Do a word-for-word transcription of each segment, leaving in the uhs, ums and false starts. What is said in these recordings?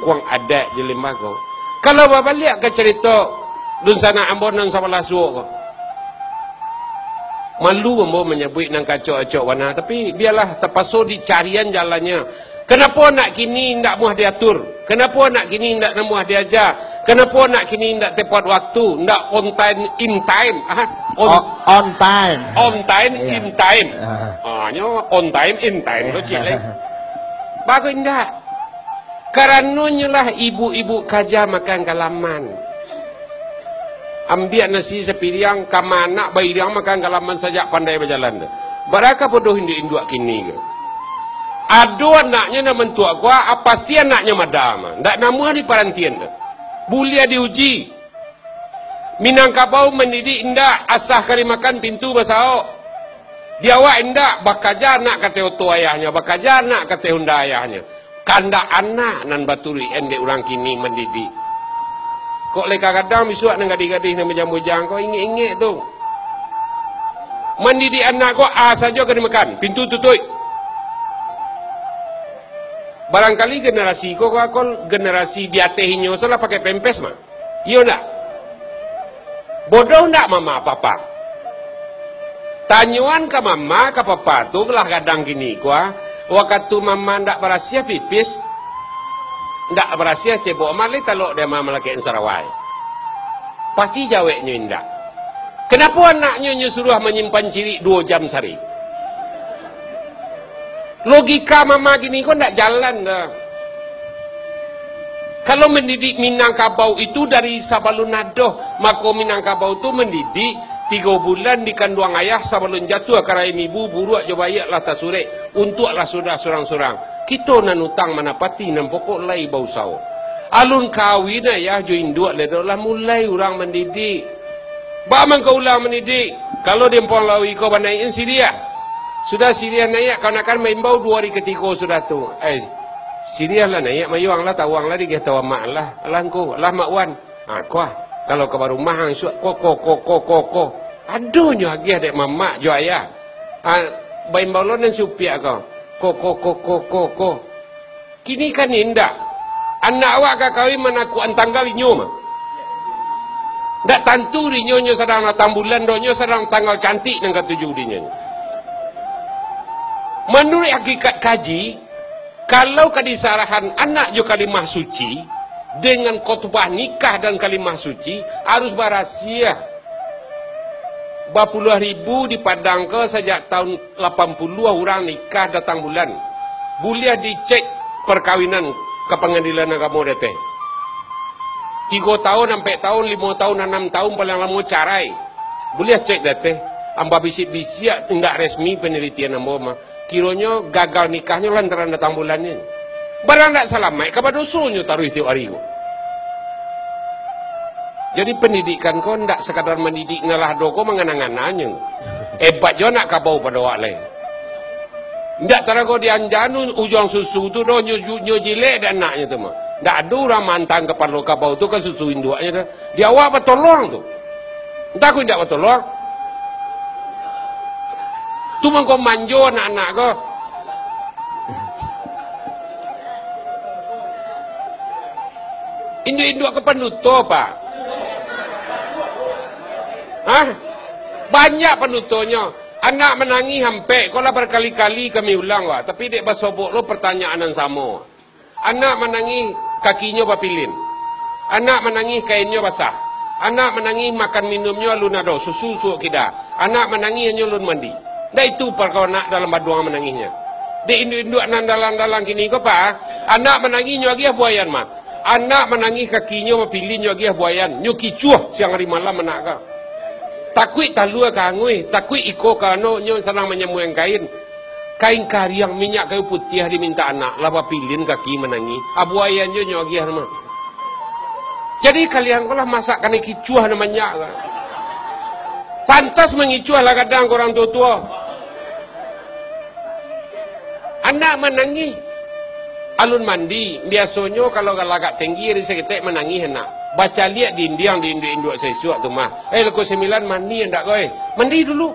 Wang adat jo limbago. Kalau babaliak ka carito dunsanak ambo nan sabalah suok ko, malu ambo manyabuik nan kacok-acok bana, tapi bialah, tapaso dicarian jalannyo. Kanapo anak kini indak namuah diatur? Kanapo anak kini indak namuah diaja? Kanapo anak kini indak tepat waktu, indak on time, in time? Ah, on, O-, on time. On time, Iya. In time. Ah. Ah, nyo on time, in time lo, cik lai. Bagus indak? Karanonyo lah ibu-ibu kaja makan galaman. Ambiak nasi sapiriang, ka ma anak bairiang makan galaman sajak pandai bajalan tu. Baraka bodoh induak-induak kini ko. Ado anaknyo nan mantuak ko, ah, pasti anaknyo mada mah. Ndak namuah diparantian tu. Buliah diuji. Minangkabau mandidik indak, asa ka dimakan pintu basaok. Di awak indak, bakaja anak kateh oto ayahnyo, bakaja anak kateh honda ayahnyo. Kandak anak nan baturuik dek urang kini mandidik. Kok lai ka gadang bisuak nan gadih-gadih nan bujang-bujang ko, ingek-ingek tu. Mandidik anak ko, a sajo ka dimakan, pintu tutuik. Barangkali generasi ko, ko, ko generasi di ateh inyo salah pakai pempes mah. Iyo ndak? Bodoh ndak mama papa? Tanyoan ka mama, ka papa tu lah gadang kini ko, ah. Wakatu mama ndak barasiah pipis, ndak barasiah cebok, mah lai talok dek mama malakek sarawai. Pasti jaweknyo indak. Kanapo anaknyo nyo suruah manyimpan cirik duo jam sari? Logika mama kini ko ndak jalan doh. Kalau mandidik Minangkabau itu dari sabalun ado, mako Minangkabau tu mandidik tigo bulan di kanduang ayah sabalun jatuah ka rahim ibu, buruak jo baiak lah tasurek, untuaklah sudah surang-surang. Kito nan utang manapati, nan pokok lai bausaho. Alun kawin ayah jo induak lai doh, lah mulai urang mandidik. Baa mangko ulang mandidik? Kalau di Ampuang Lawi ko banaikan siriah. Sudah siriah naiak, kamanakan maimbau duo ari katigo sudah tu. Eh, siriah lah naiak, mayuang lah, tawang lah, digeh tawa mak lah. Alah ngku, alah mak wan. Ha, kuah. Kalau ka barumah ang suak, ko, ko, ko, ko, ko, ko. Adonyo agiah dek mamak jo ayah. Ha, baimbau lo nan si upiak ko. Ko, ko, ko, ko, ko, ko. Kini kan indak. Anak awak ka kawin manakuakan tanggal inyo mah. Ndak tantu dinyo nyo sadang datang bulan, doh nyo sadang tanggal cantik nan katuju dinyo. Manuruik hakikat kaji, kalau ka disarahan anak jo kalimah suci, dengan khotbah nikah dan kalimah suci, harus barasiah. Bapuluah ribu di Padang ko sajak taun lapan puluah urang nikah datang bulan. Buliah dicek parkawinan ka Pangadilan Agamo di ateh. Tigo taun, ampek taun, limo taun, anam taun, paling lamo carai. Buliah cek di ateh. Ambo bisiak-bisiak, indak resmi panalitian ambo mah. Kironyo gagal nikahnyo lantaran datang bulan ni. Barang ndak salamaik ka badosonyo taruih tiok ari ko. Jadi, pandidikan ko ndak sakadar mandidik nan lah ado ko mangana-ngananyo. Ebat jo anak kabau pado awak lai. Ndak tarago di anjanu ujuang susu tu doh, nyo ju-, nyo jilek dek anaknyo tu mah. Ndak ado urang maantang kapalo kabau tu ka susu induaknyo doh. Di awak batolong tu. Antah ko indak batolong. Tu mangko manjo anak-anak ko. Induak-induak ko panduto, Pak. Hah? Banyak pandutonyo. Anak manangih ampek, ko lah barkali-kali kami ulang, Pak. Tapi dek basobok lo partanyaan nan samo. Anak manangih, kakinyo bapilin. Anak manangih, kainnyo basah. Anak manangih, makan minumnyo alun ado, susu suok kida. Anak manangih, hanyo alun mandi. Ndak itu parkaro anak dalam baduang manangihnyo. Dek induak-induak nan dalang-dalang kini ko, Pak, anak manangih nyo agiah buayan mah. Anak manangih, kakinyo bapilin nyo agiah buayan. Nyo kicuah siang ari malam anak ko. Takuik talua ka anguih, takuik iko ka ano, nyo sadang manyamuang kain. Kain kariang, minyak kayu putiah dimintak anak, lah bapilin kaki manangih. Abuayan jo nyo agiah mah. Jadi kalian ko lah masak kanai kicuah nan banyak lah. Pantas mangicuah lah gadang ko urang tuo-tuo. Anak manangih. Alun mandi, biasonyo kalau galagak tinggi, ari saketek manangih anak. Bacaliak dindiang di induak-induak saisuak tu mah. Eh, loko sambilan mandi andak ko, eh. Mandi dulu.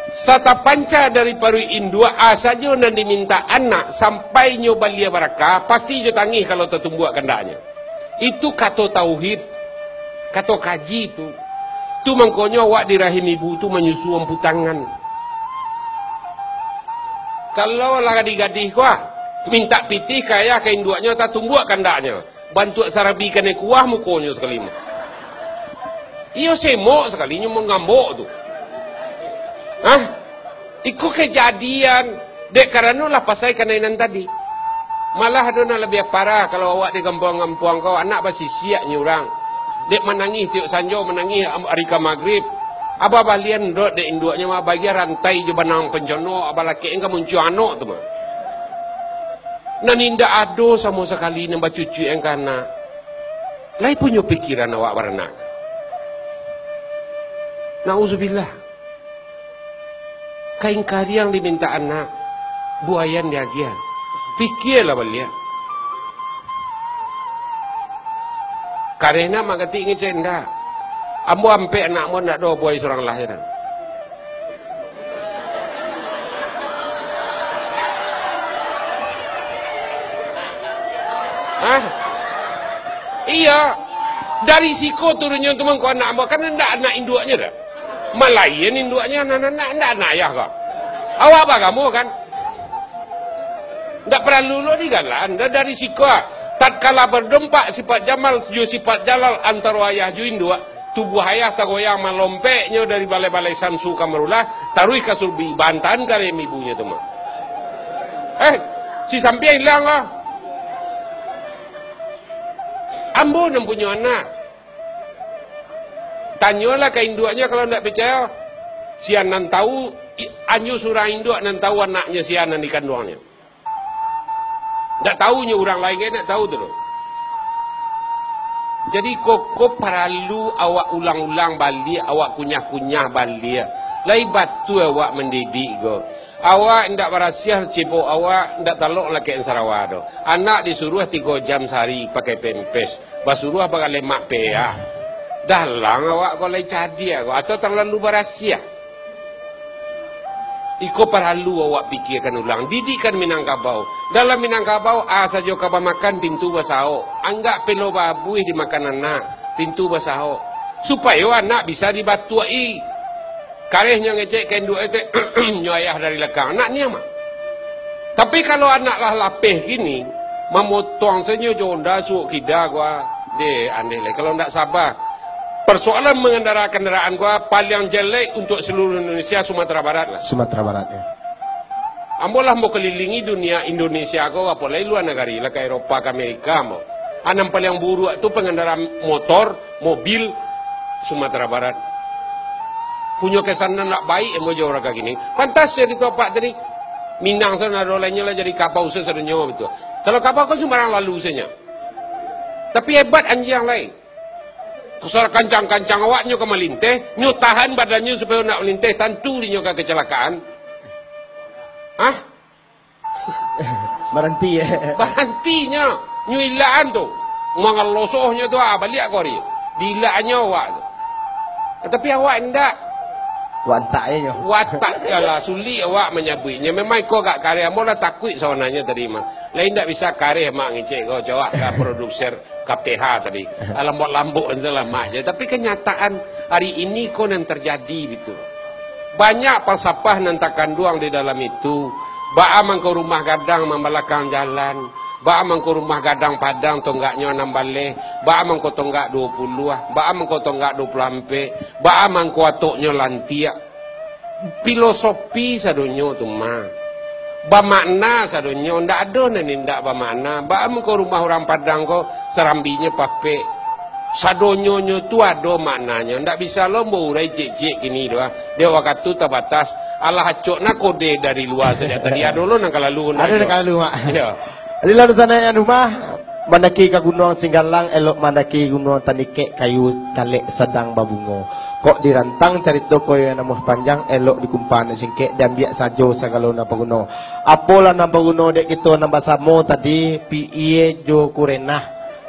Satapanca dari paruik induak, a sajo nan dimintak anak, sampai nyo balia baraka, pasti jo tangih kalau tatumbuak kandaknyo. Itu kato tauhid, kato kaji tu. Tu mangkonyo awak di rahim ibu tu manyusu ampu tangan. Kalau lah gadih-gadih ko, ah, mintak pitih ka ayah ka induaknyo, tatumbuak kandaknyo. Bantuak sarabi kanai kuah mukonyo sakali mah. Iyo semok sakali nyo mangambok tu. Hah? Iko kajadian. Dek karano lah pasai kanai nan tadi. Malah ado nan labiah parah kalau awak di kampuang-kampuang ko, anak basisiak nyo urang. Dek manangih tiok sanjo, manangih am-, ari ka magrib. Abah balian dot dek induaknyo mah, bagian rantai jo banang pancono, abah lakek ka muncuang anok tu mah. Nan indak ado samo sakali nan bacucuikan ka anak. Lai punyo pikiran awak baranak? Nauzubillah. Kain kariang dimintak anak, buayan diagiah. Pikialah baliak. Kareh nak mak gatik ngecek ndak? Ambo ampek anak ambo ndak doh buai surang lah je dah. Hah? Iya. Dari siko turunnyo tu mangko anak ambo, kan ndak anak induaknyo dah. Malaian induaknyo, anak, anak, ndak anak ayah ko. Awak bagamo kan? Ndak paralu lo digalan, dah dari siko ah. Tatkala badompak sifat Jamal jo sifat Jalal antaro ayah jo induak, tubuah ayah tagoyang malompeknyo dari balai-balai Samsu Kamarullah, taruih ka Surbi, bantahan ka rahim ibunyo tu mah. Eh, si Sampiang ilang lah. Ambo nan punyo anak. Tanyolah ka induaknyo kalau ndak picayo. Sia nan tahu, i-, anyo surang induak nan tahu anaknyo sia nan dikanduangnyo. Ndak tahu nyo urang lain kan ndak tahu tu doh. Jadi, ko, ko paralu awak ulang-ulang baliak, awak kunyah-kunyah baliak. Lai batua awak mandidik ko. Awak indak barasiah cebok awak, indak talok lakek sarawa doh. Anak disuruah tigo jam sahari pakai pempes, basuruah bagalemak peak. Dalang awak ko lai cadiak ko, atau talalu barasiah? Iko paralu awak pikiakan ulang. Didikan Minangkabau. Dalam Minangkabau, a sajo ka bamakan, pintu basaok. Anggak pelo babuih dimakan anak, pintu basaok. Supayo anak bisa dibatuak-i. Kareh nyo ngecek ka induak e, nyo ayah dari lakang. Anak niang mah. Tapi kalau anak lah lapeh kini, mamotong sajo jo Honda suok kida gua. Deh, andeh lai. Kalau ndak sabar. Persoalan mengendarai kendaraan gua paling jelek untuk seluruh Indonesia, Sumatera Barat lah. Sumatera Barat, ya. Ambo lah ambo kelilingi dunia Indonesia ko, apo lai lua nagari lah, ka Eropa, ka Amerika ambo. A nan paliang buruak tu pengendara motor, mobil Sumatera Barat. Punyo kesan nan ndak baik ambo jo urang kini. Pantas jadi tu apak tadi. Minang sana ado lainnyo lah jadi kabau sadonyo betul. Kalau kabau kan sumbarang lalu saja. Tapi hebat anjiang lai. Kusar kancang-kancang awaknyo ka malinteh, nyo tahan badannyo supayo ndak malinteh, tantu dinyo ka kecelakaan. Hah? Baranti, eh. Barantinyo, nyo ilaan tu. Mangalosohnyo tu, ah, baliak ko ari. Diilaannyo awak tu. Tapi awak indak. Watak je nyo. Watak, yalah, sulik awak manyabuiknyo. Memang iko agak kareh. Ambo lah takuik sabananyo tadi mah. Lai indak bisa kareh mak ngecek ko, cawak ka produser. K P H tadi. Lambok-lambok salah mak je. Tapi kenyataan hari ini ko nan terjadi gitu. Banyak falsafah nan takanduang di dalam itu. Baa mangko rumah gadang mambalakang jalan. Baa mangko rumah gadang Padang tonggaknyo anam baleh. Baa mangko tonggak duo puluah. Baa mangko tonggak duo puluah ampek. Baa mangko atoknyo lantiak. Filosofi sadonyo tu mah. Bamakna sadonyo, ndak ado nan indak bamakna. Baa muko rumah urang Padang ko, sarambinyo papek. Sadonyonyo tu ado maknanyo. Ndak bisa lo ambo urai ciek-ciek kini doh, ah. Dek wakatu tabatas. Alah acok na kode dari lua sajak tadi. Ado lo nan ka lalu. Ado nan ka lalu, Mak. Iyo. Jadi, lalu sanak nan di rumah, mandaki ka Gunuang Singgalang, elok mandaki Gunuang Tanikek kayu talek sadang babungo. Kok dirantang carito ko yo namuah panjang, elok dikumpa nan singkek, diambiak sajo sagalo nan paguno. Apolah nan paguno dek kito nan basamo tadi, piie jo kurenah,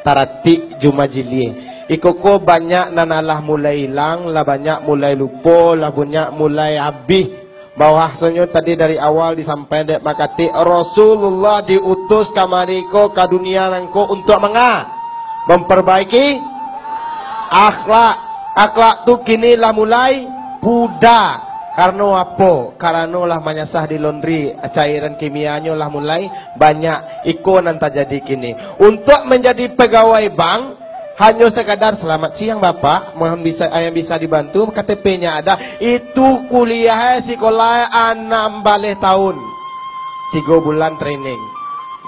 taratik jo majilie. Iko ko banyak nan alah mulai ilang, lah banyak mulai lupo, lah banyak mulai abih. Bahwasonyo tadi dari awal disampaikan dek Mak Katik, Rasulullah diutus kamari ko ka dunia nangko untuak manga? Memperbaiki akhlak. Akhlak tu kini lah mulai puda. Karano apo? Karano lah manyasah di laundry, cairan kimianyo lah mulai banyak. Iko nan tajadi kini. Untuak manjadi pagawai bank, hanyo sakadar, "Selamat siang, Bapak. Mohon bisa, yang bisa dibantu, K T P-nya ada." Itu kuliah, eh, sikolah, eh, anam baleh tahun. Tigo bulan training.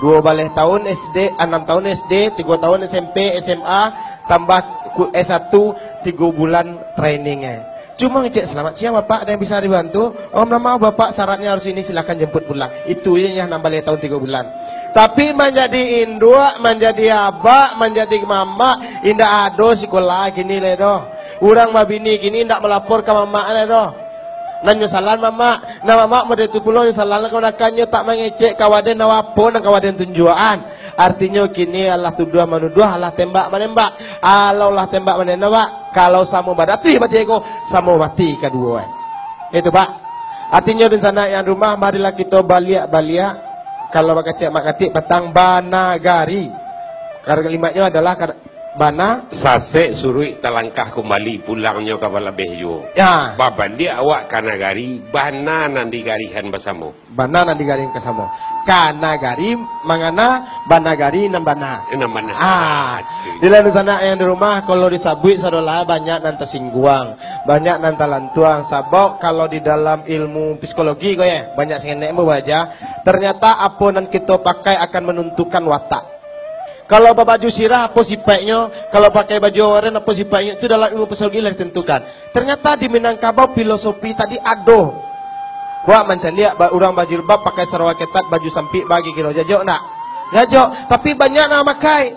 Duo baleh tahun S D, anam tahun S D, tigo tahun S M P, S M A, tambah ku-, S satu, tigo bulan training, eh. Cuma ngecek, "Selamat siang, Bapak, ada yang bisa dibantu?" "Oh, mohon maaf, Bapak, syaratnya harus ini, silakan jemput pulang." Itu je, anam baleh tahun tigo bulan. Tapi manjadi induak, manjadi abak, manjadi mamak, indak ado sikolah kini lai doh. Urang babini kini indak malapor ka mamak lai doh. Nan nyo salah mamak, nan mamak model tu pulo nyo salah, kamanakannyo tak mangecek ka waden, apo nan ka waden tunjuakan. Artinyo kini alah tuduah manuduah, alah tembak manembak. Alah, alah tembak manembak, kalau samo badatuih badiago, samo mati kaduo, eh. Itu, Pak. Artinyo, dunsanak yang rumah, marilah kito baliak-baliak. Kalau bakecek Mak Katik, patang banagari. Kalimatnyo adalah kad-, bana. Sasek suruik talangkah kumbali, pulangnyo ka balabeh juo. Ya. Babaliak awak ka nagari, bana nan digarihan basamo. Bana nan digarihan ka samo. Ka nagari mangana, banagari nan bana. Nan bana. Ah, di lain sana yang di rumah, kalau disabuik sadolah, banyak nan tasingguang, banyak nan talantuang. Sabab kalau di dalam ilmu psikologi ko, ya, banyak sangenek babaca. Ternyata apo nan kito pakai akan menentukan watak. Kalau babaju sirah, apo sipaiknyo? Kalau pakai baju oren, apo sipaiknyo? Itu dalam ilmu psikologi lah ditentukan. Ternyata di Minangkabau filosofi tadi ado. Wak mancaliak ba-, urang bajilbab, pakai sarawa ketat, baju sampik, bagigilo. Jajok ndak? Jajok. Tapi banyak nan makai.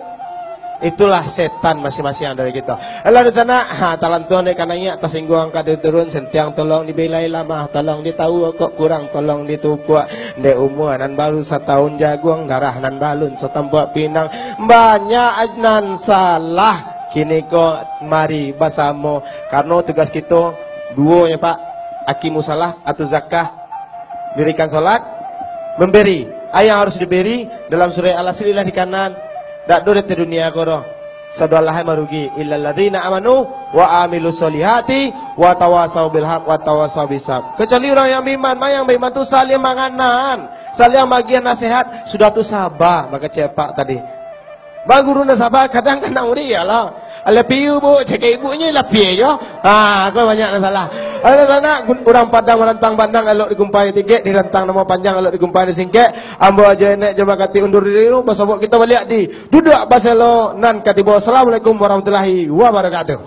Itulah setan masing-masing dari kito. Alah, di sana, ha, talantuang dek ka naiak, tasingguang ka turun, sentiang tolong dibilai, lamah tolong ditawu, kok kurang tolong ditukuak. Dek umua nan baru satahun jaguang, darah nan balun satampuak pinang. Banyak nan salah. Kini ko mari basamo. Karano tugas kito duo nyo, Pak. Aqimus shalah, atau zakah. Dirikan salat, memberi. Apo yang harus diberi? Dalam surah Al-Asr lah di kanan. Dak ado di dunia ko doh. Sadolah marugi. Illalladzina amanu wa amilus solihati wa tawasau bil haq wa tawasau bisab. Kecuali urang yang baiman, ma yang baiman tu saling manganan, saling magiah nasihat, sudah tu saba, bakecek Pak tadi. Baguru nan saba kadang kanai urang lah. Alah piu, Bu, cakak ibunyo lah piu jo. Ha, ko banyak nan salah. Alah sana, gun-, urang Padang manantang bandang, elok digumpai tingkek, ditantang namo panjang, elok digumpai singkek. Ambo Ajo Enek jo Mak Katik undur diri, basobok kito baliak di Duduak Baselo nan katibo. Assalamualaikum warahmatullahi wabarakatuh.